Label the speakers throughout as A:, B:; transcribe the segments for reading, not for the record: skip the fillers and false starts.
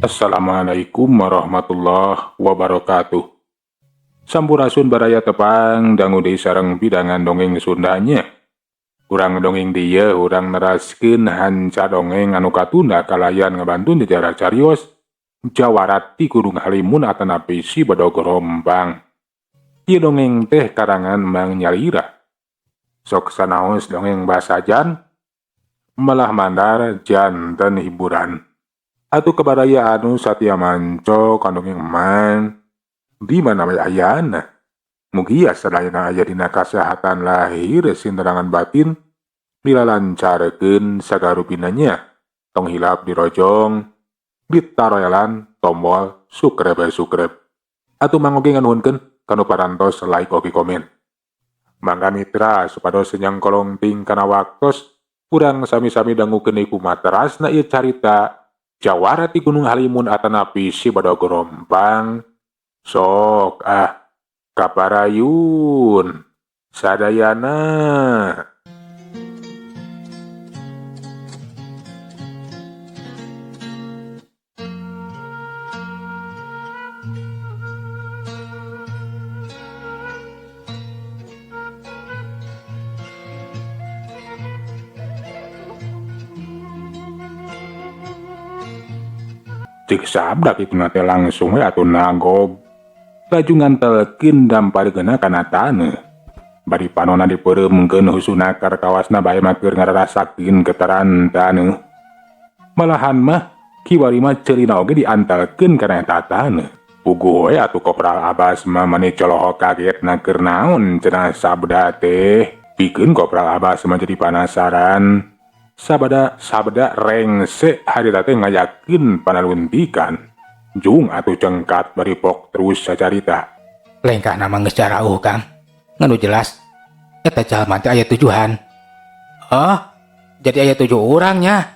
A: Assalamualaikum warahmatullahi wabarakatuh. Sampurasun, baraya. Tepang dangu deui sareng pidangan dongeng Sundanya. Urang dongeng dieu urang neraskeun hanca dongeng anu katunda kalayan ngabantun sejarah carios Jawara ti Gunung Halimun atanapi Si Bedog Rompang. Ieu dongeng teh karangan Mang Nyalira. Sok sanaos dongeng basajan malah mandar janten hiburan. Atuh ka baraya anu satia manco ka dongeng Emang di mana we ayana. Mugia sadayana aya dina kasehatan lahir sinterangan batin, dilalancarkeun sagarupinanya. Tong hilap dirojong, ditaroelan tombol subscribe subscribe. Atuh mang oge nganuhunkeun kanu parantos like oge komen. Mangga mitra, supados nyangkolong ting kana waktos, urang sami-sami dangukeun ieu kumaterasna ieu carita Jawara ti Gunung Halimun atanapi Si Bedog Rompang. Sok ah, kaparayun sadayana. Cik Sabda kitu teh langsung we atuh nagog. Laju ngantelkeun damparkeunna kana taneuh. Bari panona dipeureumkeun husuna kawasna bae mah keur ngararasakeun getaran taneuh. Malahan mah kiwari mah ceulina oge diantelkeun kana eta taneuh. Puguh we atuh Kopral Abbas mah mani colohok kagetna, keur naon cenah Sabda teh. Pikeun Kopral Abbas mah jadi panasaran. Sabada Sabda rengse harita teh ngayakeun panaluntikan. Jung atuh cengkat bari pok terus sacarita.
B: Lengkah nama geus jarauh, Kang. Ngan nu jelas eta jalma teh aya tujuhan. Oh, jadi aya tujuh orangnya.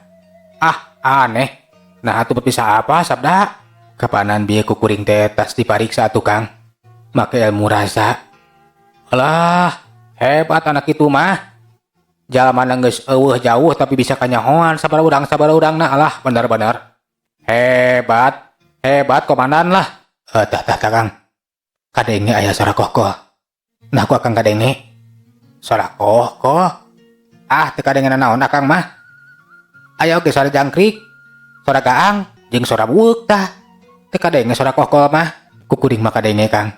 B: Ah, aneh. Nah, atuh bisa apa, Sabda? Kapanan bieu ku kuring teh tas dipariksa atuh, Kang. Make ilmu rasa. Alah, hebat anak itu mah. Jalma geus euweuh jauh tapi bisa kanyahoan sabar urang sabar urang. Nah, alah, benar-benar. Hebat, hebat komandan lah. Eh, tah tah tah, Kang. Kadenge aya suara kohkoh. Nah, ku akang kadenge. Suara kohkoh. Ah, teu kadenge naon akang mah. Aya oge suara jangkrik, suara gaang, jeung suara bueuk tah. Teu kadenge suara kohkoh mah. Ku kuring mah kadenge, Kang.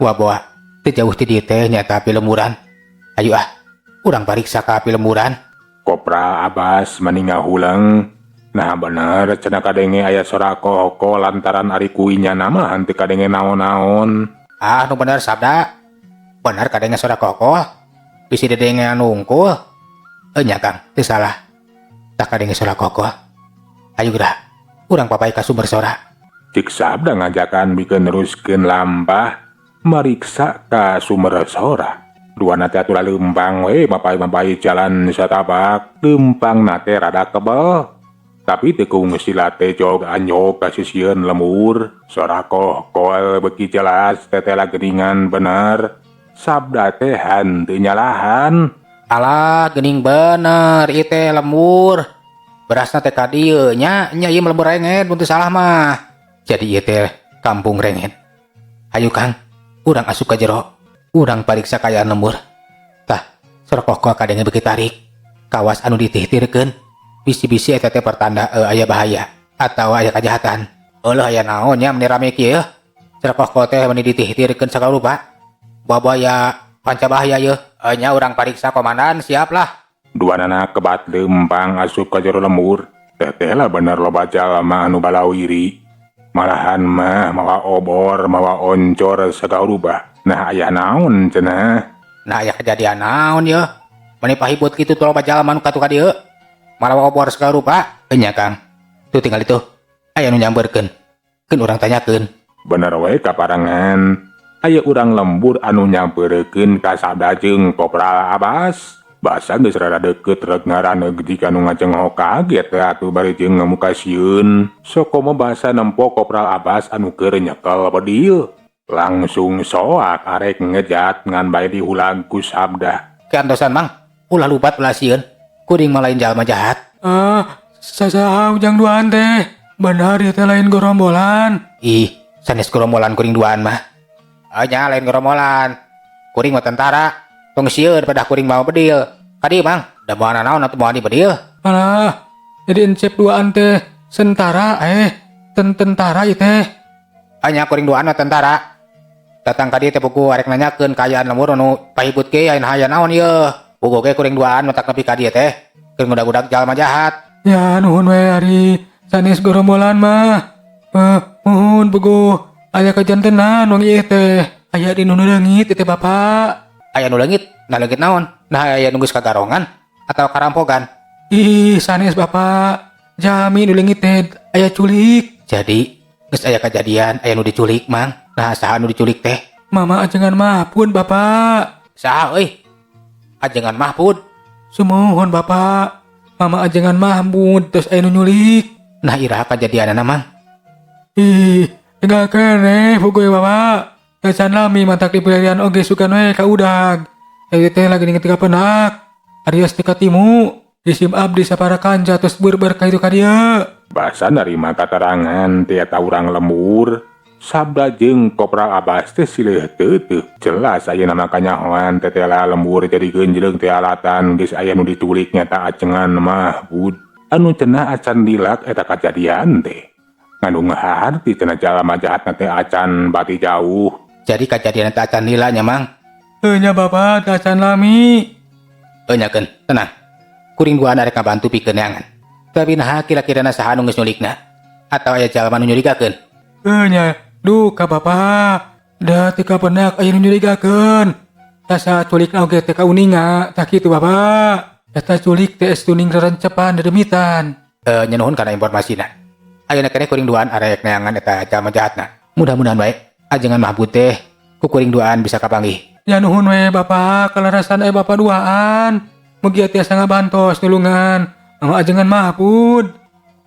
B: Wah, boa, teu jauh ti dieu teh nyaeta api lemburan. Ayo ah, urang pariksa ka api lemburan.
A: Kopral Abbas mani ngahuleng. Nah, bener cenah kadenge aya suara kohkoh lantaran ari kuinya nama henteu kadenge naon-naon.
B: Ah, nu bener, Sabda. Bener kadenge suara kohkoh. Bisi dedenge anu unggul. Eh nya, Kang, teu salah. Tah, kadenge suara kohkoh. Ayo geura, urang papay ka sumber sora.
A: Cik Sabda ngajakan bikeun neruskeun lampah mariksa ka sumber sora. Dua teh atuh leumpang we mapay-mapay jalan satapak, leumpang teh rada kebel. Tapi teu kungsi teh jog anyog ka sisieun lembur. Sora kohkol beuki jelas, tetela geuningan bener. Sabda teh henteu nyalahan.
B: Alah, geuning bener ieu teh lembur. Berasna teh ka dieu nya, nya ieu mah lembur Renged mun teu salah mah. Jadi ieu teh kampung Renged. Ayo, Kang, urang asup ka jero. Urang pariksa kaayaan lembur. Tah, suara kohkoh kadenge beuki tarik. Kawas anu ditihtirkeun. Bisi-bisi eta teh pertanda aya bahaya atau aya kejahatan. Eueuh, aya naon nya meni rame kieu? Suara kohkoh teh meni ditihtirkeun sagala rupa. Bawa aya panca bahaya yeuh. Nya urang pariksa, komandan, siap lah.
A: Duanana kebat leumpang asup ka jero lembur. Teteh lah bener loba jalma anu balawiri. Malahan mah mawa obor, mawa oncor sagala rupa. Nah, aya naon cenah?
B: Nah, aya kejadian naon yeuh? Meni pahibut kitu tuh loba jalma nu katu ka dieu. Malah obor segala rupa. Nya, Kang. Tuh tinggal itu. Aya nu nyamberkeun. Keun urang tanyakeun.
A: Bener we kaparangan. Aya urang lembur anu nyamperkeun ka Sabda jeung Kopral Abbas. Basa geus rada deukeut rek ngaraneg jika nu ngacenghok kaget teh atuh bari jeung ngamuka sieun. Sokomo basa nempo Kopral Abbas anu keur nyekel bedil. Langsung soak arek ngejat ngan bae dihulag ku Sabda.
B: Keantosan, Mang. Ulah lupat, ulah sieun. Kuring mah lain jalma jahat.
C: Ah, sasaha ujang duaan teh? Benar ieu teh lain gorombolan.
B: Ih, sanes gerombolan kuring duaan mah. Nya lain gerombolan. Kuring mah tentara. Tong sieun pada kuring mau bedil. Kadi Mang, da moal naon atuh moal bedil.
C: Alah, jadi Encep duaan teh sentara tentara ieu teh.
B: Nya kuring duaan mah tentara. Datang ka dieu teh puguh arek nanyakeun kaayaan lembur nu pahibut ge aya aya naon ieu. Puguh ge kuring duaan matak nepi ka dieu teh. Keur ngudag-udag jalma jahat.
C: Ya nuhun we ari sanes gorombolan mah. Muhun puguh aya kajantenan wong ieu teh. Aya di nu leungit ieu teh Bapak.
B: Aya nu leungit, nah leungit naon? Nah aya nu geus kagarongan atau karampogan.
C: Ih, sanes Bapak. Jami nu leungit teh aya culik.
B: Jadi geus aya kajadian aya nu diculik, Mang. Nah saha nu diculik teh?
C: Mama ajengan Mahpud, Bapak.
B: Saha euy? Ajengan Mahpud.
C: Sumuhun Bapak. Mama ajengan Mahmud terus aya nu nyulik.
B: Nah iraha kajadianana, Mang?
C: Ih, enggal keneh puguh Bapak. Gacan lami matak dipilarian oge sugan we ka udag. Eta teh lagi ningetik penak. Arios teu katimu. Disim abdi sapara kanca terus berber ka itu ka dieu.
A: Basa narima katerangan ti eta urang lembur. Sabda jeung Kopral Abbas teh silih teuteuh. Jelas ayeuna mah kanyahoan tetela lembur jadi genjleung teh alatan geus aya nu diculik nyata ajengan Mahmud. Anu cenah acan dilak eta kajadian teh. Ngandung harti cenah jalma jahatna teh acan bati jauh.
B: Jadi kajadian teh acan lila nya, Mang?
C: Heuh nya Bapak, teh acan lami.
B: Heuh nya keun, tenang. Kuring duaan arek ngabantu pikeun neangan. Tapi naha kira-kirana saha nu geus nyulikna? Atau aya jalma nu nyurigakeun?
C: Heuh nya, duka Bapak. Da teu kapendak aya nu nyurigakeun. Tasa culikna oge teu kauninga, tah kitu Bapak. Eta culik teh tuning rerencepan dedemitan.
B: Nya nuhun kana informasina. Ayeuna keneh kuring duaan arek neangan eta jalma jahatna. Mudah-mudahan bae ajengan Mahmud teh ku kuring duaan bisa kapanggih.
C: Ya nuhun we Bapak, kalarasan aya Bapak duaan. Mugia tiasa ngabantos nulungan Mama ajengan Mahmud.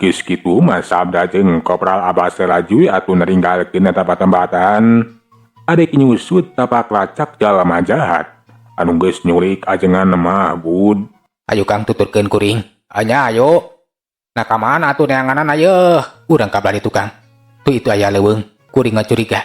A: Geus kitu mah Sabda jeung Kopral Abbas teh laju atuh naringgalkeun eta patembatan. Arek nyusut tapak lacak jalma jahat anu geus nyulik ajengan Mahmud.
B: Ayo Kang tuturkeun kuring. Anya ayo. Nah ka mana atuh neanganan ayo? Urang ka belah ditu Kang. Tuh itu aya leuweung, kuring ngacuriga.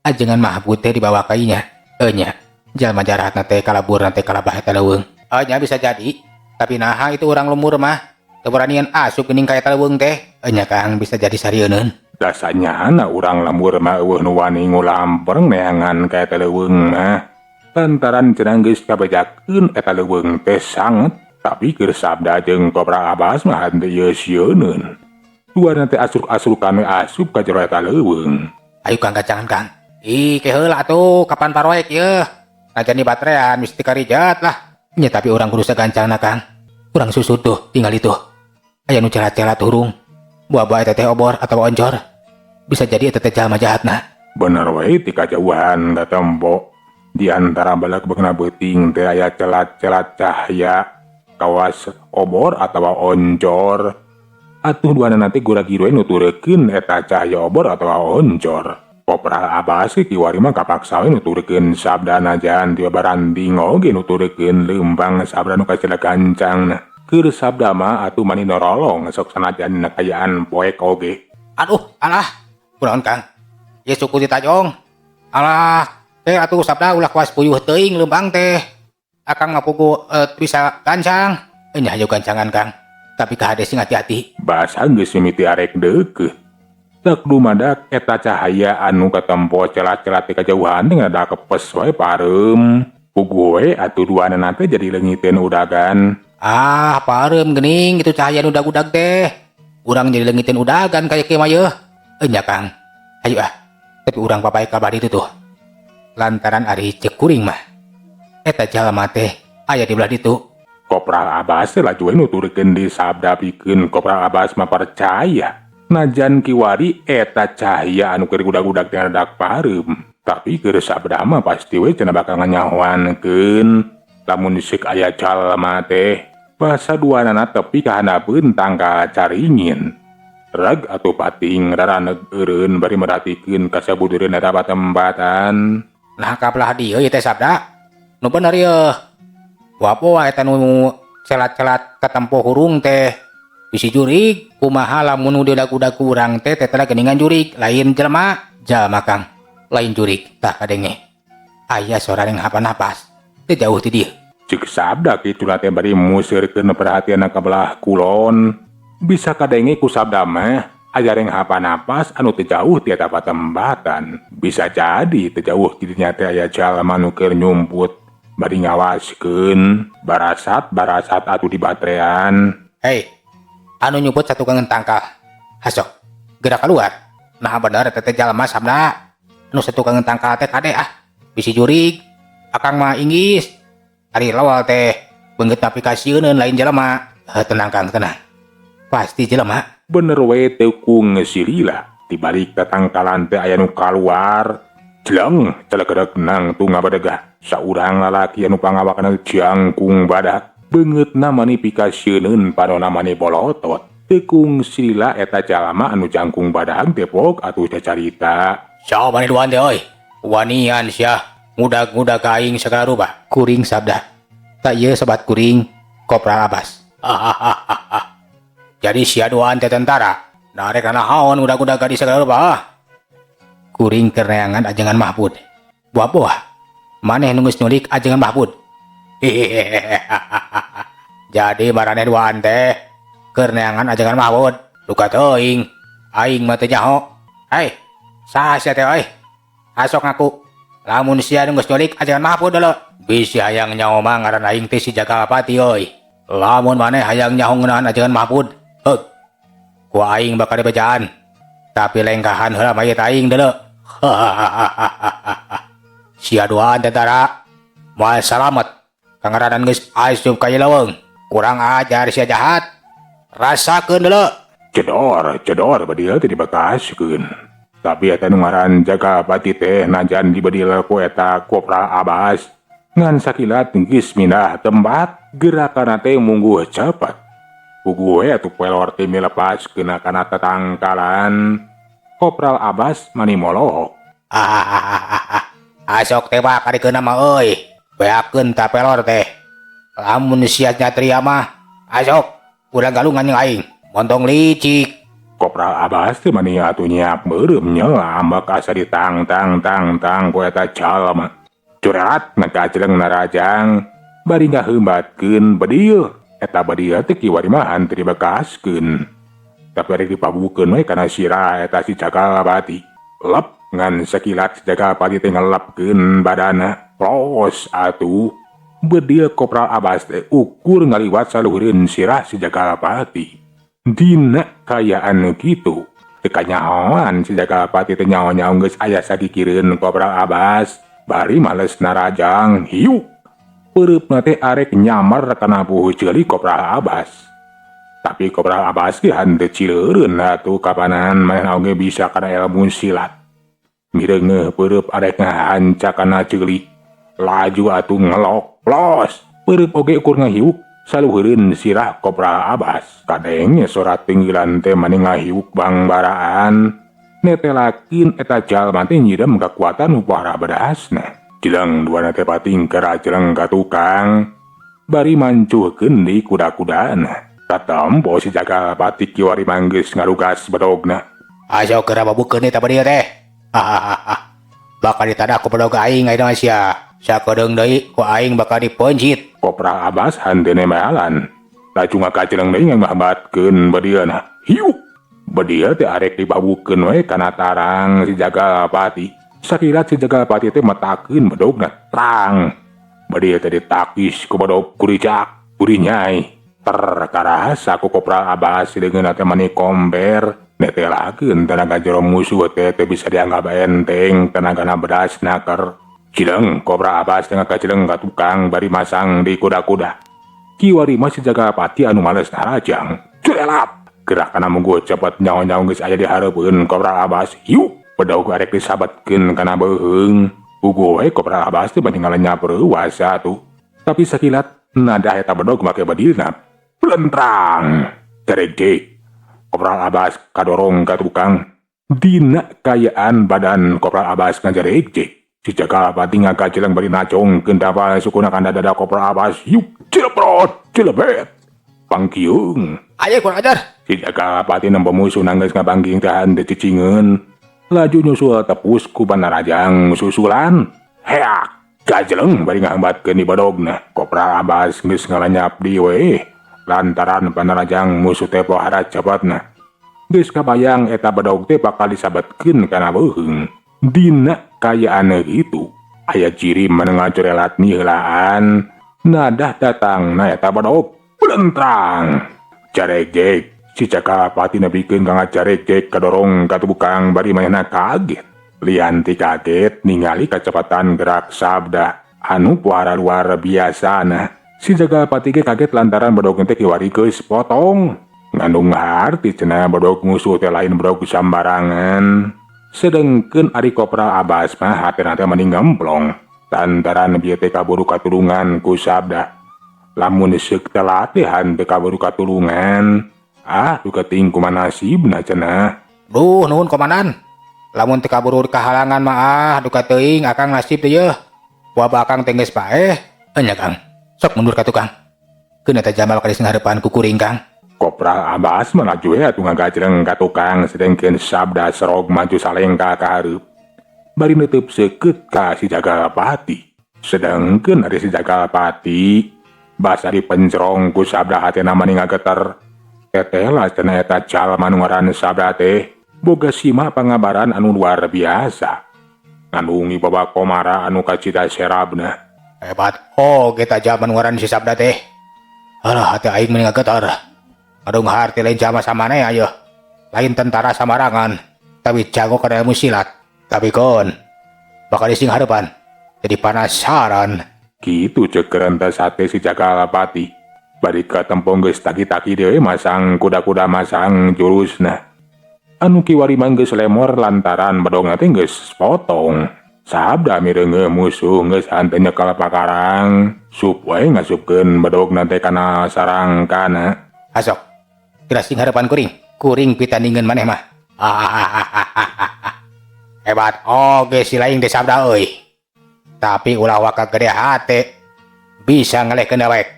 B: Ajengan Mahmud teh dibawa ka inya. Enya, jalma jahatna teh kalaburna teh kalabah eta leuweung. Enya bisa jadi. Tapi naha itu urang lembur mah. Teu beranian asup geuning ka eta leuweung teh. Enya Kang bisa jadi sarieuneun.
A: Dasanyana urang lembur mah eueuh nu wani ngulampreng neangan ka eta leuweung mah. Lantaran cenah geus kabejakeun eta leuweung teh sanget, tapi keur Sabda jeung Kopral Abbas mah henteu ieu sieuneun. Duana teh asruk-asrukan we asup ka jero eta leuweung.
B: Ayo Kang gacangan Kang. Ih, ke heula atuh kapan paroek yeuh. Najan di baterean mesti karijat lah. Nya tapi urang kudu sagancangna Kang. Urang susut tuh tinggal itu. Aya nu celat-celat hurung. Buah-buah eta teh obor atau oncor. Bisa jadi eta teh jalma jahatna.
A: Bener we ti kajauhan katempo. Di antara balak beukna beuting teh aya celat-celat cahaya kawas obor atawa oncor. Atuh duanana teh gura-giru we nuturkeun eta cahaya obor atawa oncor. Kopral Abbas ge kiwari mah kapaksa we nuturkeun sabda najan ti baranting oge nuturkeun leumpang sabda nu kacida gancangna. Keur sabda mah atuh mani norolong sok sanajan dina kaayaan poek oge.
B: Aduh, alah. Kunaon Kang? Ieu suku ditajong. Alah, teh atuh sabda ulah kuas puyuh teuing leumpang teh. Akang mah puguh bisa gancang. Nya hayu gancangan Kang. Tapi kahade sing hati-hati.
A: Basa geus mimiti arek deukeut. Tek dumadak eta cahaya anu katempo celat-celat ti kajauhan teh ngada kepes wae pareum. Puguh we atuh duanana teh jadi leungiteun udagan.
B: Ah, pareum geuning itu cahaya nu udag-udag teh. Urang jadi leungiteun udagan kaya kieu mah yeuh. Nya Kang. Ayo ah. Tapi urang papae ka bari itu tuh. Lantaran ari ceuk kuring mah. Eta jalma teh aya di belah ditu.
A: Kopral Abbas teh laju we nuturkeun di sabda pikeun Kopral Abbas mah percaya. Najan kiwari eta cahaya anu keur udag-udag teh rada pareum. Tapi keur sabda mah pasti we cenah bakal nganyahoankeun. Lamun seuk aya jalma teh basa duanana tepi ka handapeun tangkal caringin. Reg atuh pating raraneg eureun bari merhatikeun ka sabudureun eta patempatan.
B: Nah ka belah dieu ieu teh sabda. Nu bener yeuh. Wapoa eta nu celat-celat katempo hurung teh. Bisi jurig, kumaha lamun nu diudag-udag ku urang teh teteh geuningan jurig, lain jelema. Jalma Kang, lain jurig, tah kadenge. Aya sora renghap napas, teu jauh ti dieu.
A: Cek Sabda kitu teh bari museurkeun perhatian ka belah kulon. Bisa kadenge ku Sabda mah aya renghapan napas anu teu jauh ti eta patempatan. Bisa jadi teu jauh ti dinya teh aya jalma nu keur nyumput bari ngawaskeun barasat-barasat atuh di batrean.
B: Hei, anu nyumput satukangeun tangkal. Hasok, gerak keluar. Nah bener teteh jalma Sabda. Anu satukangeun tangkal teh kade ah. Bisi jurig, akang mah inggis. Ari lawal teh beungeut tapi kasieuneun lain jelema. Tenang Kang, tenang. Pasti jelema.
A: Bener we teu kung silila. Di balik tatangkalan teh aya nu kaluar. Jeleng celegedeg nangtung ngabadegah. Saurang lalaki anu pangawakna jangkung badak. Beungeutna mani pikasieuneun panona mani bolotot. Teu kung silila eta jalma anu jangkung badak teh pok atuh cacarita.
B: Saha maneh duaan teh euy? Wanian sia, ngudag-ngudag ka aing sagala rupa. Kuring Sabda. Tak ieu sobat kuring, Kopral Abbas. Jadi sia duaan teh tentara. Narek nanaon ngudag-ngudag gadis sagala rupa ah. Kuring keur neangan ajengan Mahpud. Buah-buah. Maneh nu geus nyulik ajengan Mahpud. Jadi maraneh duaan teh keur neangan ajengan Mahpud. Duka teuing. Aing mah teu nyaho. Hei, saha sia teh euy? Asok ngaku. Lamun sia nu geus nyulik ajengan Mahpud deuleu. Bisi hayang nyaho mah ngaran aing teh si Jagalpati euy. Lamun maneh hayang nyaho ngeunaan ajengan Mahpud, heug. Ku aing bakal dibejaan. Tapi lengkahan heula mayit aing deuleu. Sia duaan tentara. Moal salamet. Kangaranan geus asup ka leuweung. Kurang ajar sia jahat. Rasakeun deuleu.
A: Cedor, cedor bedil teh dibekaskeun. Tapi eta nu ngaran Jagalpati teh najan dibedil ku eta Kopral Abbas. Ngan sakilat geus mindah tempat, gerakanna teh mungguh cepet. Puguh we atuh pelor teh milepas kena kana tetangkalan. Kopral Abbas mani molohok.
B: Asok tebak adikeun mah euy. Beakeun ta pelor teh. Lamun sia nyatria mah, asok urang galungan jeung aing. Montong licik.
A: Kopral Abbas teh mani atuh nyiap meureum nyelam bak asa ditang tang tang tang ku eta jalma. Curat ngakaceleng narajang bari ngaheumbatkeun bedil. Eta bedil teh kiwari mah henteu dibekaskeun. Tapi arek dipabukeun we kana sirah eta si Jagalpati. Lep ngan sakilat si Jagalpati teh ngelepkeun badana. Plos atuh. Bedil Kopral Abbas teh ukur ngaliwat saluhureun sirah si Jagalpati. Dina kayaan kitu. Teu kanyahoan si Jagalpati teh nyaho-nyaho geus aya sakikireun Kopral Abbas. Bari males narajang hiuk. Peureupna teh arek nyamar kana puhu ceuli Kopral Abbas. Tapi Kopral Abbas ge henteu cileureun atuh kapanan manehna oge bisa kana ilmu silat. Mireungeuh peureub arek ngahanca kana ceuli. Laju atuh ngelok plos. Peureub oge ukur ngahiuk saluhureun sirah Kopral Abbas. Kadenge sora tinggilan teh mani ngahiuk bangbaraan. Netelakeun eta jalma teh nyirem kakuatan nu pohara bedasna. Jeleng duana teh patingker ajeleng ka tukang. Bari mancuhkeun di kuda-kudana. Katempo si Jagalpati kiwari manggeus ngarugas bedogna.
B: Asok geura babukeun eta bedil teh. Bakal ditadah ku bedog aing ayeuna mah sia. Sakedeung deui ku aing bakal dipencit.
A: Kopral Abbas henteu nembalan. Laju ngakaceleng deui ngahambatkeun bedilna. Hiuk. Bedil teh arek dibabukeun we kana tarang si Jagalpati. Sakilat si Jagalpati teh metakeun bedogna trang. Bedil teh ditakis ku bedog kuricak, kurinyai. Terkarasa ku Kopral Abbas leungeunna teh mani komber. Netelakeun tenaga jero musuh teh teu bisa dianggap enteng tenagana bedas naker. Cileng Kopral Abbas teh ngakaceleng ka tukang bari masang di kuda-kuda. Kiwari mah si Jagalpati anu males narajang. Curelat. Gerakanna mungguh cepet nyaho-nyaho geus aya di hareupeun Kopral Abbas. Hiuk. Bedog arek disabatkeun kana beuheung. Puguh we Kopral Abbas teh bari ngalenyap reuwas atuh. Tapi sakilat nada eta bedog make bedilna. Blentrang. Jaregjeg. Kopral Abbas kadorong ka tukang. Dina kayaan badan Kopral Abbas ngajaregjeg. Si Jagalpati ngakaceleng bari nacongkeun tapal sukuna kana dada Kopral Abbas. Hiuk. Cilebrot, cilebet. Pangkiung.
B: Ayo kurang ajar.
A: Si Jagalpati nempo musuh geus ngabangging teh henteu cicingeun. Laju nyusul tepus ku Panarajang susulan. Heak, gajleng bari ngahambatkeun di bedogna. Kopral Abbas geus ngalanyap di we. Lantaran Panarajang musuh teh pohara cepatna. Geus kabayang eta bedog teh bakal disabetkeun kana beuheung. Dina kaayaan kitu, aya ciri menengah corelat miheulaan. Nadah datangna eta bedog belentrang. Caregjek, si Jagalpati nepikeun ka ngacaregjek kadorong ka tukang bari manehna kaget. Lian ti kaget ningali kecepatan gerak Sabda anu pohara luar biasana. Si Jagalpati ge kaget lantaran bedog teh kiwari geus potong. Ngandung harti cenah bedog musuh teh lain bedog sambarangan. Sedengkeun ari Kopral Abbas mah hatena teh mending ngemplong. Lantaran bieu teh kaburu katulungan ku Sabda. Lamun seuk teh latihan teh kaburu katulungan. Ah, duka teuing kumaha nasibna cenah.
B: Duh, nuhun komandan. Lamun teu kaburu kahalangan mah ah, duka teuing akang nasib teh yeuh. Wabah akang teh geus paeh. Enya Kang, sok mundur ka tukang. Keun eta jalma bakal ngahareupan ku kuring Kang.
A: Kopral Abbas mah laju we atuh ngagajreng ka tukang sedengkeun Sabda serog maju salengka ka hareup. Bari neuteub seukeut ka si Jagalpati. Sedengkeun ari si Jagalpati basa dipencrong ku Sabda hatena mani ngageter. Tetela cenah eta jalma nu ngaran Sabda teh boga sima pangabaran anu luar biasa. Ngandungi bawa komara anu kacida serabna.
B: Hebat oge eta jalma nu ngaran si Sabda teh. Alah, hati aing meni ngageter. Ngandung harti lain jalma samane ayo. Lain tentara samarangan, tapi jago kana ilmu silat. Tapi kon bakal dising harapan. Jadi penasaran.
A: Kitu ceuk rentas hate si Jagalpati. Bari katempo geus taki-taki deui masang kuda-kuda masang jurusna. Anu kiwari mah geus lemor lantaran bedogna teh geus potong. Sabda mireungeuh musuh geus hanteu nyekel pakarang. Sup wae ngasupkeun bedogna teh kana sarangkana.
B: Asok, geura sing harapan kuring. Kuring pitandingeun maneh mah. Hebat oge si laing teh Sabda euy. Tapi ulah waka gede hate. Bisa ngelehkeun dewek.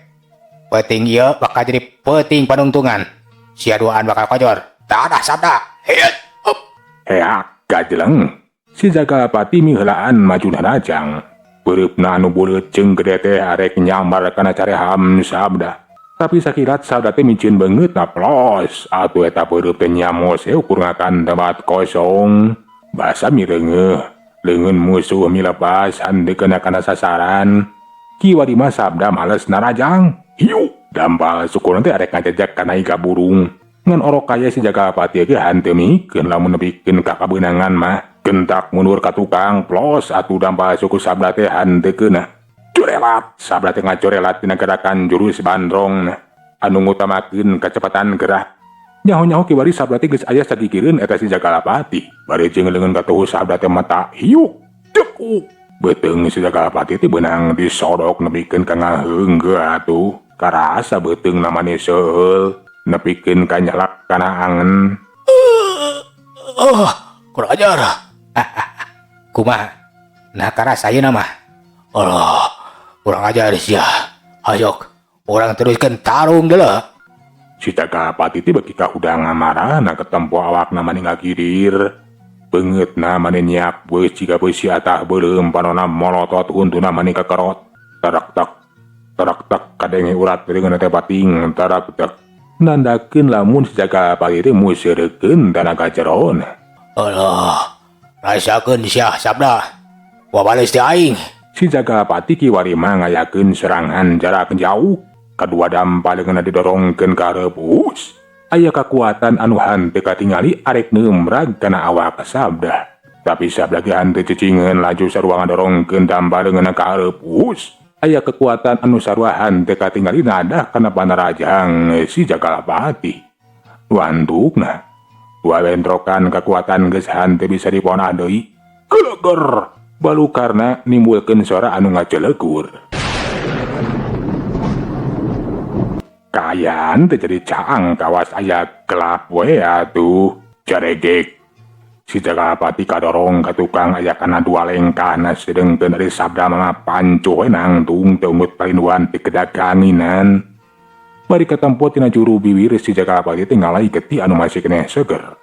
B: Peuting ieu bakal jadi peuting panungtungan. Sia duaan bakal kojor. Dadah Sabda. Hiet. Up.
A: Heak, gajleng. Si Jagalpati miheulaan maju narajang. Beureupna anu buleut jeung gede teh arek nyambar kana careham Sabda. Tapi sakilat Sabda teh miceun beungeutna plos. Atuh eta beureub teh nyamos ukur ngakan tempat kosong. Basa mireungeuh, leungeun musuh milepas henteu kena kana sasaran. Kiwari mah Sabda males narajang. Hiu, dampal sukuna teh arek ngajejek kana iga burung. Ngan orok kaya si Jagalpati ge hanteu mikeun lamun nepikeun ka kabeunangan mah. Gentak mundur ka tukang plos atuh dampal suku Sabda teh hanteu keuna. Corelat, Sabda teh ngacorelat dina gerakan jurus bandrong anu ngutamakeun kecepatan gerak. Nyaho-nyaho kiwari Sabda teh geus aya sagigireun eta si Jagalpati. Bari jeung leungeun katuhu Sabda teh mata hiuk cekuk. Beuteung si Jagalpati teh beunang disodok nepikeun ka ngaheunggeut atuh. Karasa beuteung mani seuheul nepikeun ka nyalak kana angen.
B: Oh, kurang ajar. Kumaha? Nah karasa ayeuna mah. Allah, kurang ajar sia. Hayok, urang teruskeun tarung deuleu.
A: Si Jagalpati teh beuki kahudang amarahna ketempo awakna mani ngagirir. Beungeutna mani nyiak beus jiga beusi atah beuleum panona molotot untuna mani kakerot. Tarak tak, tarak tak kadenge urat leungeunna teh bating tarak tak. Nandakeun lamun si Jagalpati teh museurekeun tanaga jerona.
B: Alah, rasakeun sia Sabda. Wabales ti aing.
A: Si Jagalpati kiwari mah ngayakeun serangan jarak jauh. Kadua dampal leungeunna didorongkeun ka hareup. Aya kakuatan anu hanteu katingali arek neumrag kana awak Sabda. Tapi Sabda ge hanteu cicingeun laju sarua ngadorongkeun dampal leungeunna ka hareup. Aya kekuatan anu sarua hanteu katingali nadah kana panarajang si Jagalpati. Wantukna dua bentrokan kekuatan geus hanteu bisa diponah deui. Geleger balukarna nimbulkeun suara anu ngacelegur. Kaayaan teh jadi caang kawas aya gelap we atuh. Jaregek. Si Jagalpati kadorong ka tukang aya kana dua lengkahna sedengkeun ari Sabda mah pancuh we nangtung teu ungut palinduan ti kedaganginan. Bari katempo tina juru biwir si Jagalpati teh ngalai getih anu masih keneh seger.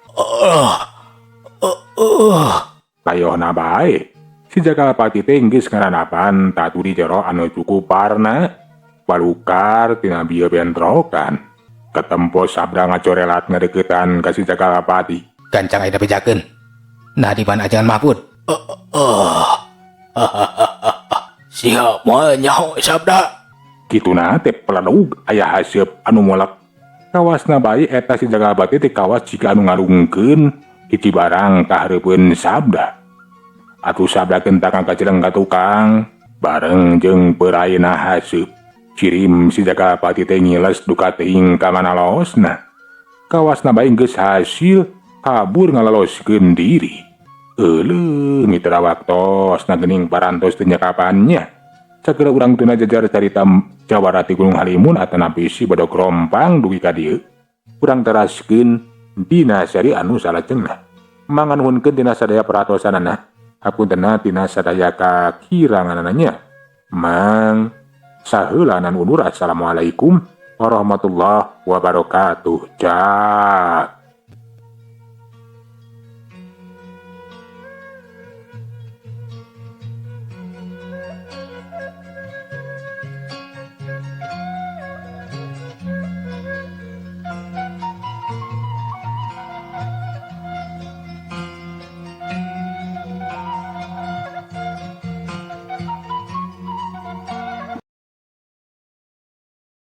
A: Kayohna bae, si Jagalpati teh geus ngaranapan tatu di jero anu cukup parna. Balukar tina bieu bentrokan. Katempo Sabda ngacorelat ngadeukeutan ka si Jagalpati.
B: Gancang ayeuna bejakeun. Nah di mana ajengan Mahpud?
C: Siap moal nyaho Sabda.
A: Kituna teh peledug aya haseup anu molek. Kawasna bae eta si Jagalpati teh kawas jiga anu ngarungkeun hiji barang ka hareupeun Sabda. Atuh Sabda gentak kajeleng ka tukang bareng jeung peuraina haseup. Cirim si Jagalpati teh ngiles duka teuing ka mana losna. Kawasna bae geus hasil kabur ngalaloskeun diri. Euleuh mitra waktosna geuning parantos teu nyakapannya. Sagala urang tuna jajar carita jawara ti Gunung Halimun atanapi si Badog Rompang dugi ka dieu. Urang teraskeun dina seri anu salajengna. Manganuhunkeun dina sadaya perhatosanana. Hapuntenna tina sadaya kakiranganana. Mang saheulanan undur. Assalamualaikum warahmatullahi wabarakatuh. Cak.